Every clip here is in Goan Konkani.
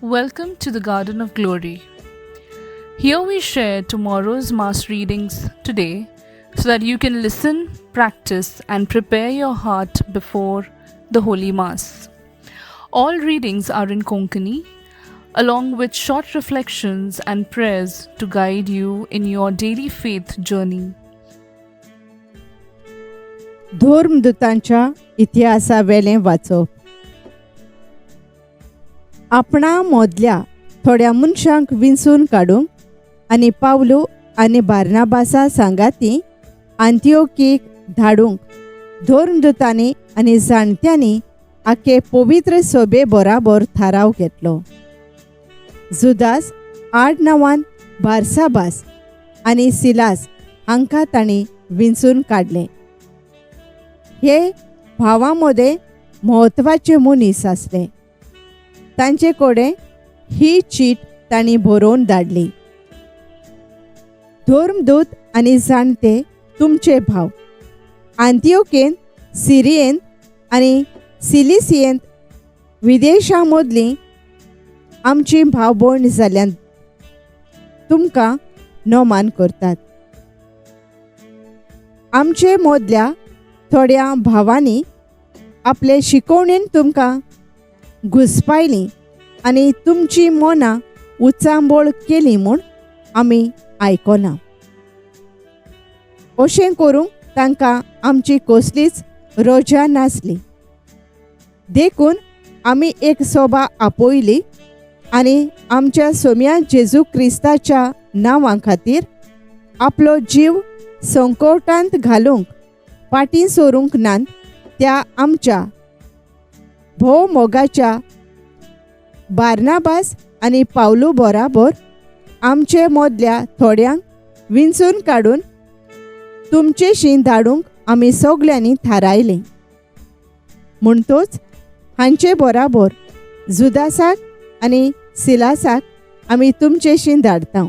Welcome to the Garden of Glory. Here we share tomorrow's Mass readings today so that you can listen, practice, and prepare your heart before the Holy Mass. All readings are in Konkani, along with short reflections and prayers to guide you in your daily faith journey. धर्मदूतांच्या इतिहासावेलें वाचप. आपणा मोदल्या थोड्या मनशांक विंचून काडूंक आनी पावलू आनी बार्नाबासा सांगाती आंतिओकीक धाडूंक धर्मदूतांनी आनी जाणट्यांनी आखे पवित्र सोबे बराबर थाराव घेतलो. जुदास आडनांवान बार्साबास आनी सिलास हांकां तांणी विंचून काडले. हे भावां मदें म्हत्वाचे मनीस आसले. तांचे कडेन ही चीट तांणी बरोवन धाडली. धर्मदूत आनी जाणटे तुमचे भाव आंतिओकेंत, सिरियेंत आनी सिलिसियेंत विदेशां मदलीं आमची भाव भयण जाल्यान तुमकां नोमान करतात. आमचे मदल्या थोड्या भावांनी आपले शिकवणेन तुमकां घुसपायलीं आनी तुमचीं मनां उचांबळ केलीं म्हूण आमी आयकलां. अशें करूंक तांकां आमची कसलीच रजा नासली. देखून आमी एक सोबा आपयली आनी आमच्या सोम्या जेजू क्रिस्ताच्या नांवा खातीर आपलो जीव संकटांत घालूंक फाटीं सरूंक नात त्या आमच्या भोव मोगाच्या बार्नाबास आनी पावलू बराबर आमचे मदल्या थोड्यांक विंचून काडून तुमचेशी धाडूंक आमी सगल्यांनी थारायलें. म्हणटोच हांचे बराबर जुदासाक आनी सिलासाक आमी तुमचेशी धाडता.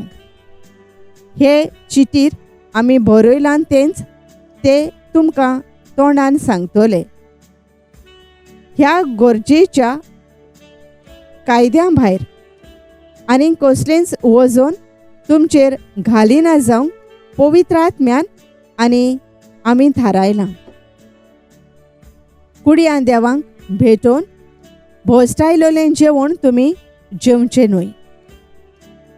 हे चिटीर आमी बरयलां तेंच ते तुमकां तोंडान सांगतले. ह्या गरजेच्या कायद्या भायर आनी कसलेंच वजन तुमचेर घालिना जावंक पवित्र आत्म्यान आनी आमी थारायलां. कुडयां देवांक भेटोवन भोसटायलोलें जेवण तुमी जेवचें न्हय.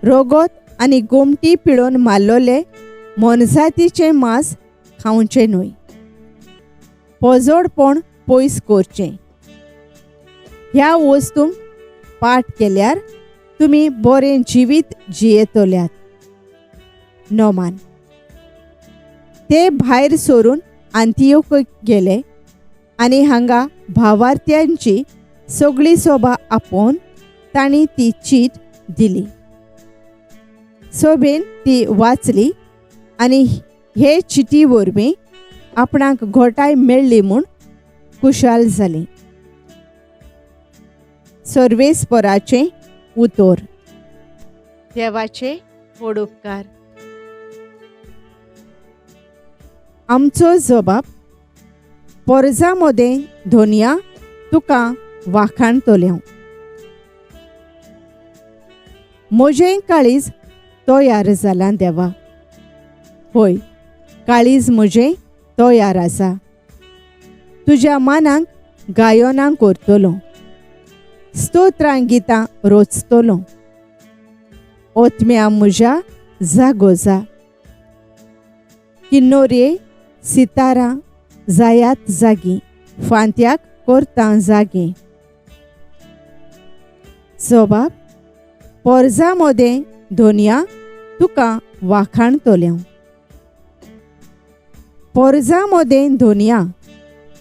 रोगोत आनी गोमटी पिळोवन मारलोले मोनजातीचें मांस खावचें न्हय. पोजोडपण पयस करचें. ह्या वस्तूंक पाठ केल्यार तुमी बरें जिवीत जियेतल्यात. नोमान. ते भायर सरून आंतिओक गेले आनी हांगा भावार्थ्यांची सगळी सोबा आपोवन तांणी ती चीट दिली. सोबेन ती वाचली आनी हे चिटी वरवीं आपणाक घोटाय मेळ्ळी म्हूण खुशाल जाली. सर्वेस्पराचें उतर. देवाचे व्हड उपकार. आमचो जबाब पोरजा मदें धोनया तुका वाखाणतलें. म्हजें काळीज तयार जालां देवा. होय, काळीज म्हजें तयार आसा. तुज्या मानाक गायनां करतलो, स्तोत्रां गितां रोचतलो. ओतम्या म्हज्या जागो जा. किन्नोरे सितारां जायात जागी, फांत्याक करतां जागे. जबाब पोरजा मदें धोनया तुका वाखाणतलें. पोरजा मदें धोनया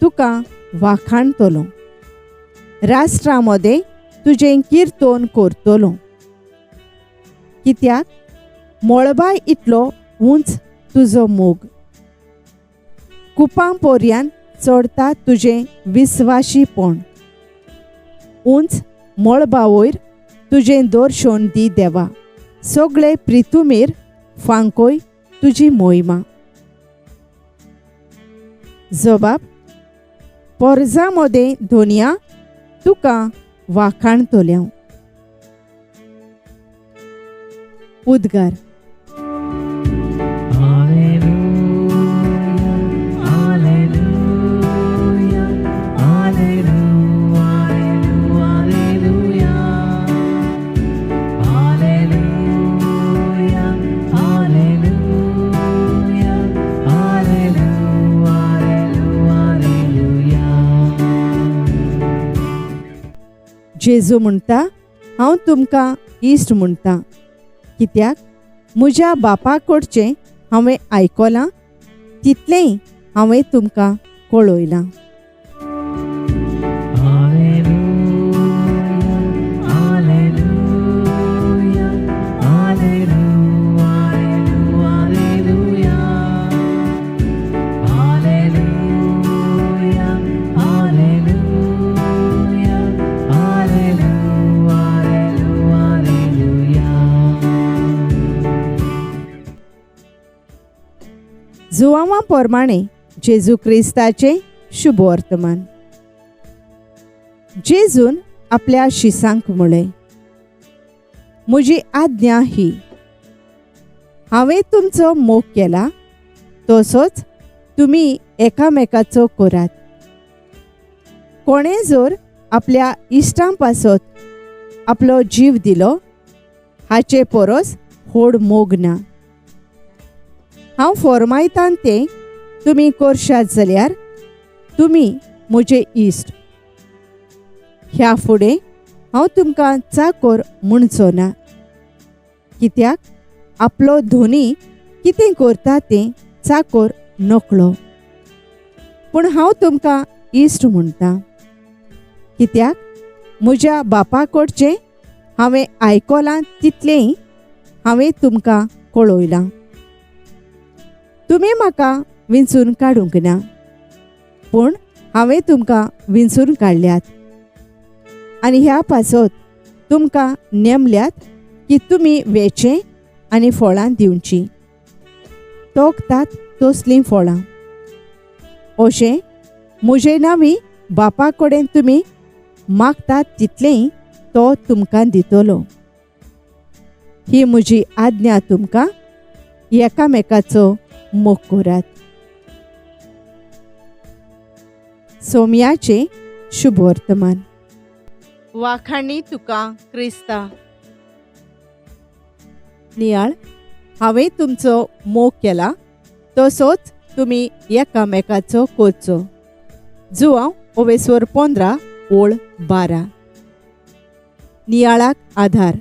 तुका वाखाणतलो. राष्ट्रा मदें तुजें किर्तन करतलो. कित्याक मळबा इतलो उंच तुजो मोग, कुपां पोरयान चडता तुजें विस्वाशीपण. उंच मळबा वयर तुजें दर्शन दी देवा, सगळे प्रितुमेर फांकोय तुजी मोहिमा. जबाब पोरजा मदें धोनया तुका वाखाणतलें. उद्गार. जेजू म्हणटा, हांव तुमकां इश्ट म्हणटा, कित्याक म्हज्या बापा कडचें हांवें आयकलां तितलेंय हांवें तुमकां कळयलां. जुवांवा प्रमाणे जेजू क्रिस्ताचें शुभ वर्तमान. जेजून आपल्या शिसांक म्हळें, म्हजी आज्ञा ही, हांवें तुमचो मोग केला तसोच तुमी एकामेकाचो करात. कोणें जर आपल्या इश्टां पासत आपलो जीव दिलो हाचे परस व्हड मोग ना. हांव फॉर्मायतां तें तुमी करशात जाल्यार तुमी म्हजे इश्ट. ह्या फुडें हांव तुमकां चाकोर म्हणचो ना, कित्याक आपलो धोनी कितें करता तें चाकोर नकळो. पूण हांव तुमकां इश्ट म्हणटा, कित्याक म्हज्या बापा कडचें हांवें आयकलां तितलेंय हांवें तुमकां कळयलां. तुमी म्हाका विंचून काडूंक ना, पूण हांवें तुमकां विंचून काडल्यात आनी ह्या पासत तुमकां नेमल्यात की तुमी वेचें आनी फळां दिवचीं, तोखतात तसलीं फळां. अशें म्हजे नांवी बापा कडेन तुमी मागतात तितलेंय तो तुमकां दितलो. ही म्हजी आज्ञा तुमकां, एकामेकाचो मोग करात. सोम्याचें शुभ वर्तमान. वाखाणी तुका क्रिस्ता. नियाळ, हांवें तुमचो मोग केला तसोच तुमी एकामेकाचो करचो. जुवांव ओवेस्वर 15 ओळ 12. नियाळाक आधार.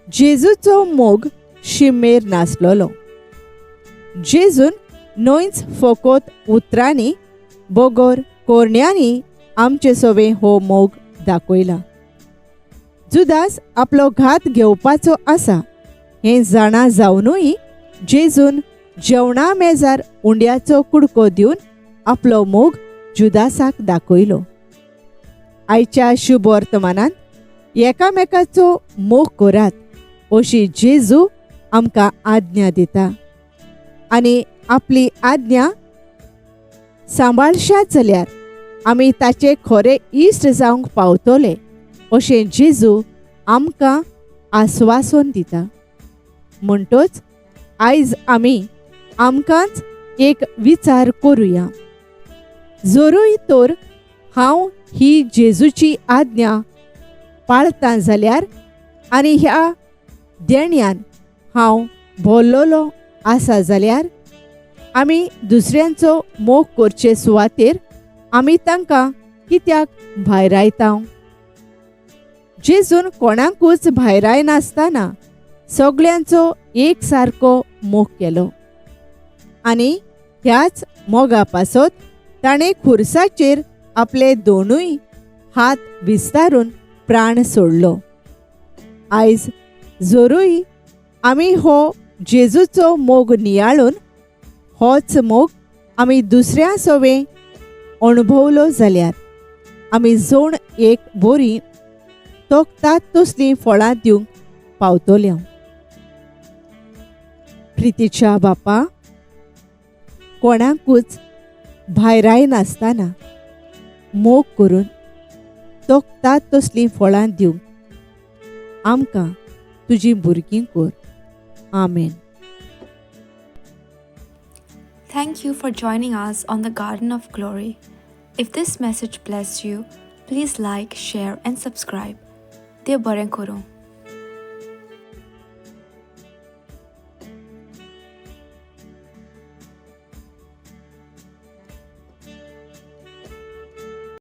जेजूचो मोग शिमेर नासलेलो. जेजून न्हयच फकत उतरांनी बगर कोरण्यांनी आमचे सवे हो मोग दाखयला. जुदास आपलो घात घेवपाचो आसा हें जाणा जावनूय जेजून जेवणा मेजार उंड्याचो कुडको दिवन आपलो मोग जुदासाक दाखयलो. आयच्या शुभ वर्तमानांत एकामेकाचो मोग करात अशी जेजू आमकां आज्ञा दिता आनी आपली आज्ञा सांबाळशात जाल्यार आमी ताचे खरे इश्ट जावंक पावतले अशें जेजू आमकां आस्वासन दिता. म्हणटच आयज आमी आमकांच एक विचार करुया, जरूय तर हांव ही जेजूची आज्ञा पाळतां जाल्यार आनी ह्या देण्यान हांव भरलेलो आसा जाल्यार आमी दुसऱ्यांचो मोग करचे सुवातेर आमी तांकां कित्याक भायरायता? जेजून कोणाकूच भायरायनासतना सगळ्यांचो एक सारको मोग केलो आनी ह्याच मोगा पासत ताणें खुर्साचेर आपले दोनूय हात विस्तारून प्राण सोडलो. आयज जरूय आमी हो जेजूचो मोग नियाळून होच मोग आमी दुसऱ्या सवे अणभवलो जाल्यार आमी जोण एक बरी तोखतात तसलीं फळां दिवंक पावतल्या. प्रितीच्या बापा, कोणाकूच भायरायनासतना मोग करून तोखतात तसलीं फळां दिवंक आमकां तुजीं भुरगीं कर. आमेन. Thank you for joining us on the Garden of Glory. If this message blessed you, please like, share, and subscribe. देव बरें करूं.